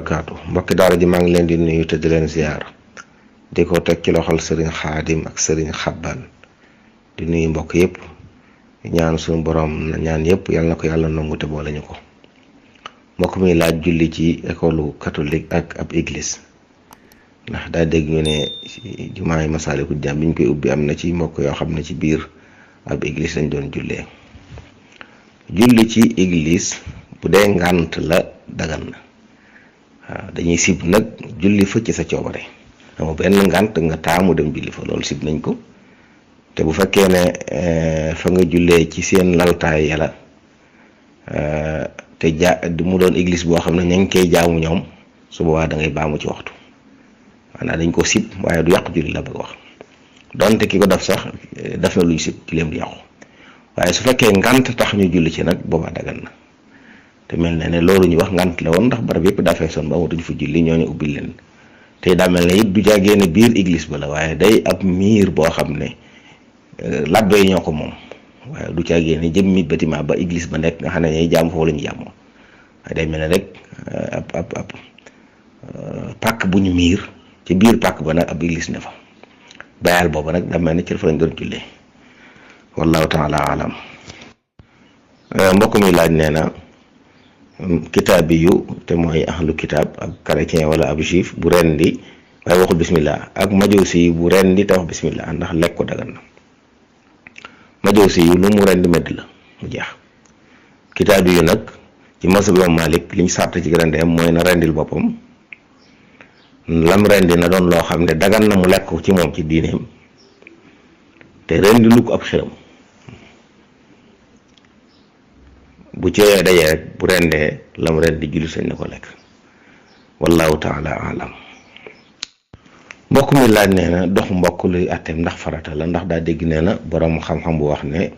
barakaatu mbokki daara ji maa ngi leen di nuyu te di leen ziar di ko teg ci loxol sëriñ xaadim ak sëriñ xabbaan di nuyu mbokk yëpp ñaan suñu borom ñaan yëpp yal na ko yàlla nangu te boole ñu ko. mbokk mi laaj julli ci école catholique ak ab église ndax daa dégg ñu ne jumaa yi Masaalikul Jinaan bi ñu koy ubbi am na ci mbokk yoo xam ne ci biir ab église lañ doon jullee. julli ci église bu dee ngànt la dagan na waaw dañuy sib nag julli fa ci sa coobare ama benn ngànt nga taamu dem julli fa loolu sib nañ ko te bu fekkee ne fa nga jullee ci seen laltaay yàlla te mu doon église boo xam ne ña ngi koy jaamu ñoom su boobaa da ngay baamu ci waxtu maanaam dañ ko sib waaye du yàqu julli la bëgg wax donte ki ko def sax def na luñ sib ci leem du yàqu waaye su fekkee ngànt tax ñu julli ci nag boobaa dagan na te mel na ne loolu ñu wax ngànt la woon ndax barab yëpp daa feesoon ba amatuñ fa julli ñooñu ubbil leen te daa mel ne it du jàggee ne biir église ba la waaye day ab miir boo xam ne labbe yi ñoo ko moom waaye du jàggee ne jëmmi bâtiment ba église ba nekk nga xam ne ñooy jaamu foofu la ñu jaamoo waaye day mel ne rek ab pàkk bu ñu miir ci biir pàkk ba nag ab église ne fa bayal booba nag daa mel ne ci fa lañ doon jullee wallahu taala alam. mbokk mi laaj nee na kitaab yu te mooy ahlu kitaab ak chrétien wala ab juif bu rendi waaye waxul bismillah ak majusi bu rendi te wax bismillah ndax lekk ko dagan na. majusi yu lu mu rendi medd la mu jeex. kitaab yu nag ci mazhab Imam Malik liñ sart ci rendeem mooy na rendil boppam lam rendi na doon loo xam ne dagan na mu lekk ko ci moom ci diineem te rendi lu ko ab xiram bu ci dajee rek bu rendee lam rendi julli sañ na ko lekk wallahu taala alam. mbokk mi laaj nee na dox mbokk luy àtteem ndax farata la ndax daa dégg nee na borom xam-xam bu wax ne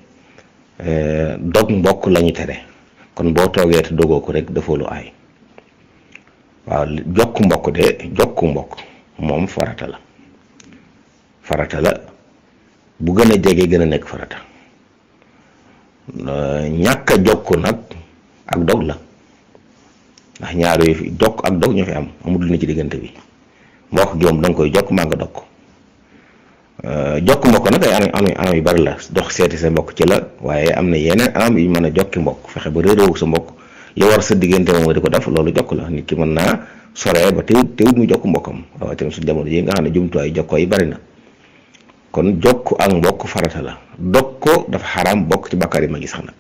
dog mbokk lañu tere kon boo toogee te dogoo ko rek dafa lu aay. waaw jokk mbokk de jokku mbokk moom farata la bu gën a jege gën a nekk farata. ñàkk a jokk nag ak dog la ndax ñaar yooyu fi jokk ak dog ñoo fi am amul lu ne ci diggante bi mbokk gi moom da nga koy jokk maa nga dog ko jokk mbokk nag ay anam yu bari la dox seeti sa mbokk ci la waaye am na yeneen anam yu mën a jokki mbokk fexe ba réeréewu sa mbokk li war sa diggante moom nga di ko def loolu jokk la nit ki mën naa soree ba teewut mu jokk mbokkam waaye tamit su jamono yi nga xam ne jumtuwaay jokkoo yi bari na kon jokk ak mbokk farata la dog ko dafa xaraam bokk ci bakkaar yi ma gis sax nag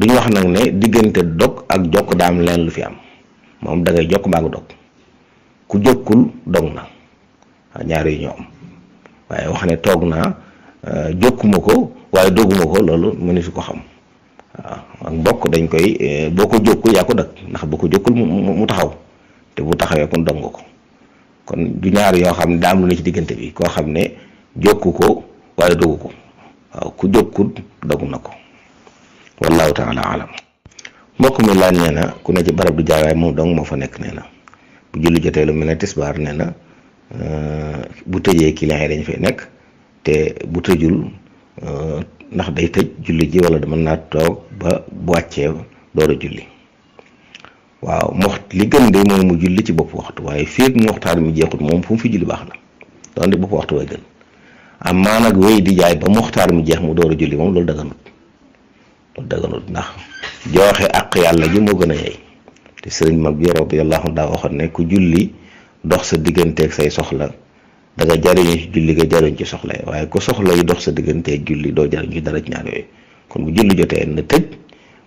duñu wax nag ne diggante dog ak jokk daa am leen lu fi am moom da ngay jokk mbaa nga dog ku jokkul dog na ñaar yi ñoo am waaye wax ne toog naa jokkuma ko waaye doguma ko loolu mënu su ko xam waaw ak mbokk dañ koy boo ko jokkul yaa ko dëkk ndax boo ko jokkul mu taxaw te bu taxawee kon dog nga ko kon du ñaar yoo xam ne daa am lu ne ci diggante bi koo xam ne jokku ko waaye dogu ko waaw ku jokkul dogu na ko wallahu taala alam. mbokk mi laaj nee na ku ne ci barab du jaay waaye moom dong moo fa nekk nee na bu julli jotee lu mel ne tisbaar nee na bu tëjee client yi dañ fay nekk te bu tëjul ndax day tëj julli ji wala mën naa toog ba bu wàccee door a julli. waaw li gën de moom mu julli ci bopp waxtu waaye fii ak waxtaan mi jeexut moom fu mu fi julli baax na donte bopp waxtu way gën am maa nag wéy di jaay ba waxtaan mi jeex mu door a julli moom loolu daganut ndax joxe àq yàlla ji moo gën a yey te sëriñ mag bi radiyallahu daa waxoon ne ku julli dox sa digganteeg say soxla da nga jariñu ci julli nga jariñ ci soxla yi waaye ku soxla yi dox sa digganteeg julli doo jariñ ci dara ci ñaar yooyu kon bu julli jotee na tëj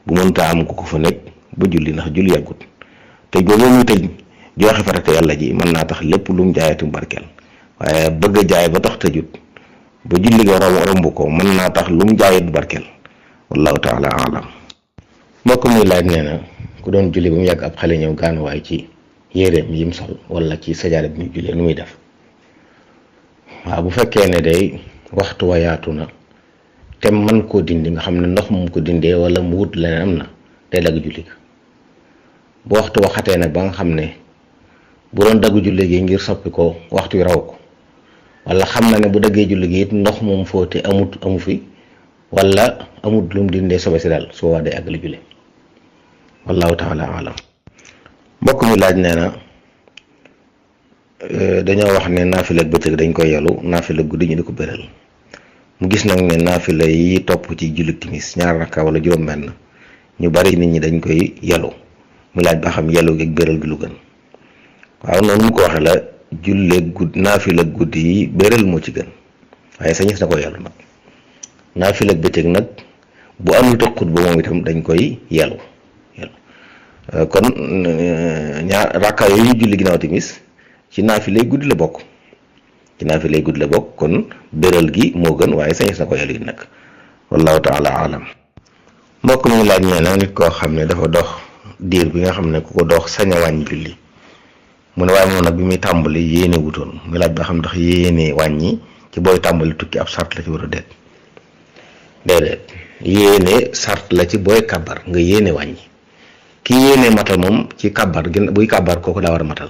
bu mënta am ku ko fa nekk ba julli ndax julli yàggut te boobu muy tëj joxe farata yàlla ji mën naa tax lépp lu mu jaayati mu barkeel waaye bëgg a jaay ba tax tëjut ba julli nga romb ko mën naa tax lu mu jaayit du barkeel wallahu taala alam. mbokk muy laaj nee na ku doon julli ba mu yàgg ab xale ñëw gaanuwaay ci yéreem yim sol wala ci sajaada bi muy jullee nu muy def. waaw bu fekkee ne day waxtu wa yaatu na te mën koo dindi nga xam ne ndox mu ko dindee wala mu wut leneen am na day dagg julli ga bu waxtu waxatee nag ba nga xam ne bu doon dagg julli gi ngir soppi ko waxtu wi raw ko wala xam na ne bu daggee julli gi it ndox moom fóote amu fi wala amut lu mu dindee sobe si daal su boobaa day àggali julli wallahu taala alam. mbokk mi laaj nee na dañoo wax ne naafila ak bëccëg dañ koy yalu naafila guddi ñu di ko béral mu gis nag ne naafila yi topp ci julli timis ñaar rakka wala juróom-benn ñu bari nit ñi dañ koy yalu mu laaj ba xam yalu gi ak béral gi lu gën. waaw noonu mu ko waxee la julle guddi naafila guddi yi béral moo ci gën waaye sañis na ko yalu nag naafila ak bëccëg nag bu amul te xutba moom itam dañ koy yalu kon ñaar rakka yooyu ñu julli ginnaaw timis ci naafilay guddi la bokk kon béral gi moo gën waaye sañis na ko yalu gi nag wallahu taala alam. mbokk mi laaj nee na nit koo xam ne dafa dox diir bi nga xam ne ku ko dox sañ a wàññi julli mu ne waaye moom nag bi muy tàmbali yéene wutoon mu laaj ba xam ndax yéene wàññi ci booy tàmbali tukki ab sart la ci war a déedéet yéene sart la ci booy kabar nga yéene wàññi ki yéene matal moom ci kabar gën buy kabar kooku daa war a matal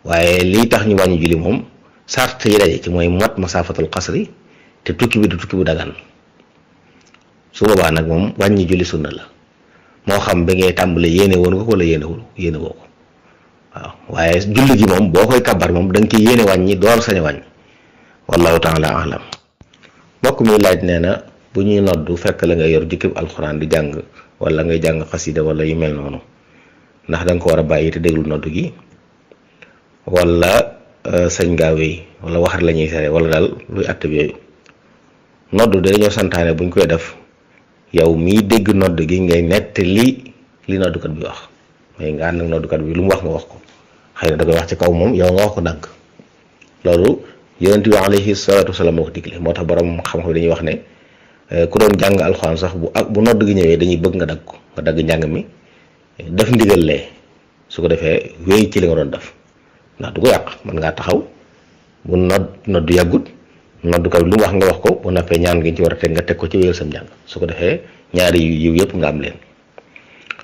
waaye lii tax ñu wàññi julli moom sart yi daje ci mooy mat masaafatul xasri te tukki bi du tukki bu dagan su boobaa nag moom wàññi julli sunna la moo xam ba ngay tàmbali yéene woon nga ko wala yéene woo ko waaw waaye julli gi moom boo koy kabar moom da nga koy yéene wàññi door sañ a wàññi wallahu taala alam. mbokk mi laaj nee na bu ñuy noddu fekk la nga yor jukkib alxuraan di jàng wala ngay jàng xasida wala yu mel noonu ndax da nga ko war a bàyyi te déglu noddu gi wala sañ ngaa wéy wala waxat la ñuy sere wala daal luy àtt bi yooyu. noddu de dañoo santaane buñ koy def yow miy dégg nodd gi ngay nettali li noddukat bi wax mais nga ànd ak noddukat bi lu mu wax nga wax ko xëy na da koy wax ci kaw moom yow nga wax ko dànk loolu yonent bi alayhi salaatu wasalaam moo ko digle moo tax borom xam-xam dañuy wax ne ku doon jàng alxuraan sax bu nodd gi ñëwee dañuy bëgg nga dagg njàng mi def ndigal lee su ko defee wéy ci li nga doon def ndax du ko yàq mën ngaa taxaw bu nodd yàggut noddukat bi lu mu wax nga wax ko bu noppee ñaan gi ci war a teg nga teg ko ci wéyal sam njàng su ko defee ñaari yiw yëpp nga am leen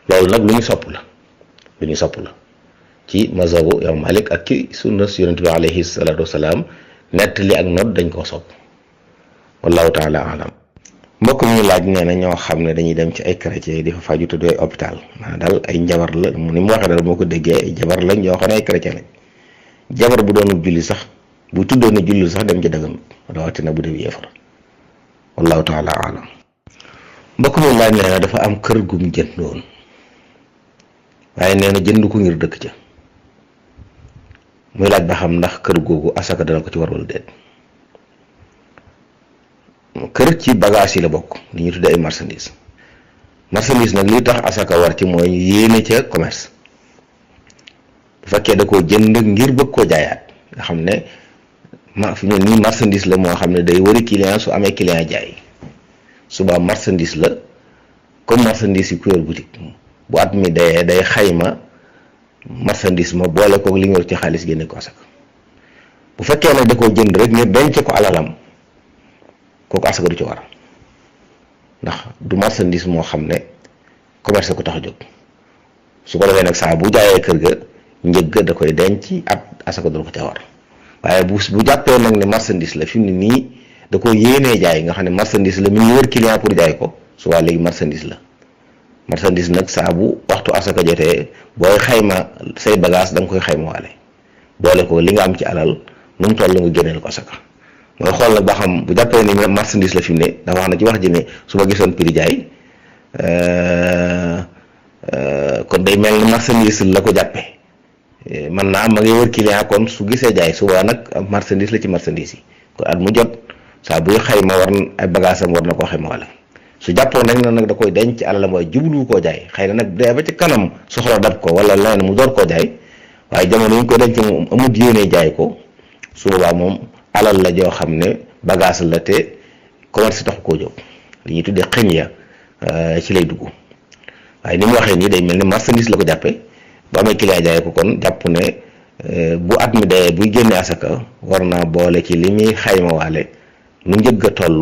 loolu nag lu ñu sopp la ci mazhabu yow Malik ak ci sunna yonent bi alayhi salaatu wasalaam nettali ak nodd dañ koo sopp wallahu taala alam. mbokk mi laaj nee na ñoo xam ne dañuy dem ci ay chrétien di fa faju te doy hôpital maanaam daal ay njabar la ni mu waxee daal moo ko déggee ay jabar lañ ñoo xam ne ay chrétien lañ jabar bu doon julli sax bu tuddoon ne julli sax dem ci daganut rawatina bu dee yéefar wallahu taala alam. mbokk mi laaj nee na dafa am kër gum jëndoon waaye nee na jënd ko ngir dëkk ca muy laaj ba xam ndax kër googu asaka dana ko ci war wala déet. kër ci bagage yi la bokk li ñu tuddee ay marchandise nag li tax asaka war ci mooy yéene ca commerce bu fekkee da koo jënd ngir bëgg koo jaayaat nga xam ne fi mu ne nii marchandise la moo xam ne day wari client su amee client jaay suba marchandise la comme marchandise yi ku yor boutique bu at mi day xayma marchandise ma boole ko li nga yor ci xaalis génne ko asaka bu fekkee nag da koo jënd rek ngir denc ko alalam kooku asaka du ci war ndax du marchandise moo xam ne commerce ko tax a jóg su ko defee nag saa bu jaayee kër ga njëgg da koy denc at asaka du ko ca war waaye bu jàppee nag ne marchandise la fi mu ne nii da ko yéenee jaay nga xam ne marchandise la mi ngi wër client pour jaay ko su waa léegi marchandise nag saa bu waxtu asaka jotee booy xayma say bagage da nga koy xayma waale boole ko li nga am ci alal nu mu toll nga génneel ko asaka mooy xool nag ba xam bu jàppee ni marchandise la fi mu ne dafa wax na ci wax ji ne su ma gisoon prix jaay kon day mel ni marchandise la ko jàppee man naa ma ngi wër client kon su gisee jaay suba nag marchandise la ci marchandise yi kon at mu jot saa buy xayma war ay bagage am war na koo xayma wala su jàppoon nag da koy denc ci alalam waaye jublu koo jaay xëy na nag dee ba ci kanam soxla dab ko wala leneen mu door koo jaay waaye jamono yi ñu ko denc moom amut yéene jaay ko su boobaa moom alal la joo xam ne bagage la te commerce tax koo jóg li ñuy tuddee xëñ ya ci lay dugg waaye ni mu waxee nii day mel ni marchandise la ko jàppee bu amee client jaay ko kon jàpp ne bu at mi dee buy génne asaka war naa boole ci li muy xayma waale nu njëgg a toll